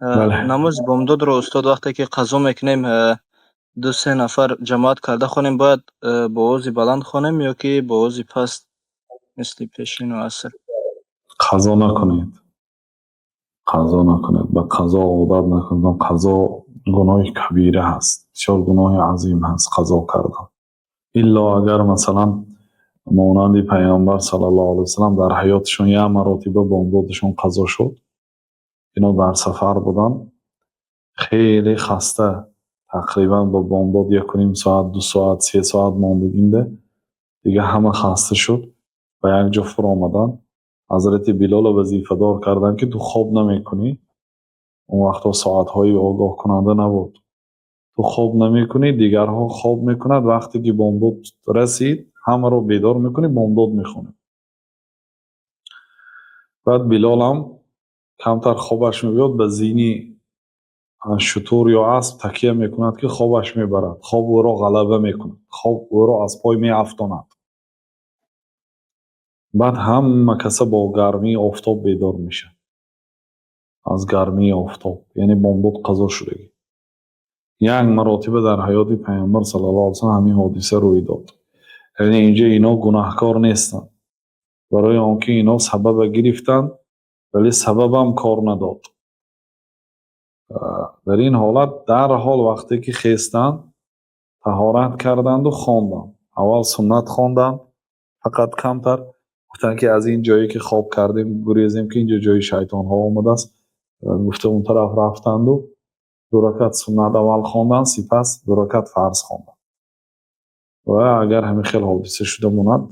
Намози бомдодро, устод, вақте ки қазо мекунем, ду се нафар ҷамоат карда хонем, бояд бо овози баланд хонем ё ки бо овози паст, мисли пешину аср? Қазо накунед, қазо накунед, ба қазо одат накунед. Қазо гуноҳи кабира ҳаст, бисёр гуноҳи азим ҳаст қазо кардан, илло агар, масалан, монанди Паёмбар саллаллоҳу алайҳи васаллам дар ҳаёташон як маротиба бомдодашон қазо шуд. Ино дар сафар буданд, хеле хаста, тақрибан ба бомдод 1,5 соат, 2 соат, 3 соат мондагинда дига ҳама хаста шуд, ба як ҷо фуромаданд. Ҳазрати Билолро вазифадор карданд, ки ту хоб намекунӣ. Он вақтҳо соатҳои огоҳкунанда набуд. Ту хоб намекунӣ, дигарҳо хоб мекунад, вақте ки бомдод расид, ҳамаро бедор мекунӣ, бомдод мехонӣ. Баъд Билолам камтар хобаш мебиёд, ба зини шутур ё асп такя мекунад, ки хобаш мебарад, хоб ӯро ғалаба мекунад, хоб ӯро аз пой меафтонад. Баъд ҳама каса бо гармии офтоб бедор мешавад, аз гармии офтоб, яъне бомдод қазо шудагӣ. Як маротиба дар ҳаёти Паёмбар саллаллоҳу алайҳи васаллам ҳамин ҳодиса рӯй дод. Яъне инҷо ино гунаҳкор нестанд, барои он ки ино сабаба гирифтанд, вале сабабам кор надод. Дар ин ҳолат дарҳол вақте ки хестанд, таҳорат карданду хонданд. Аввал суннат хонданд фақат камтар. Гуфтанд, ки аз ин ҷое ки хоб кардем гурезем, ки инҷо ҷои шайтонҳо омадааст гуфта, он тараф рафтанду ду ракат суннат аввал хонданд, сипас ду ракат фарз хонданд. Ва агар ҳамин хел ҳодиса шуда монад,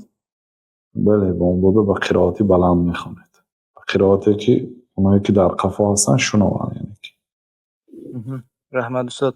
бале, бомдода ба қироати баланд мехонед, ба қироате ки оное ки дар қафо ҳастанд, шунаванд, яъне ки. Раҳмат, устод.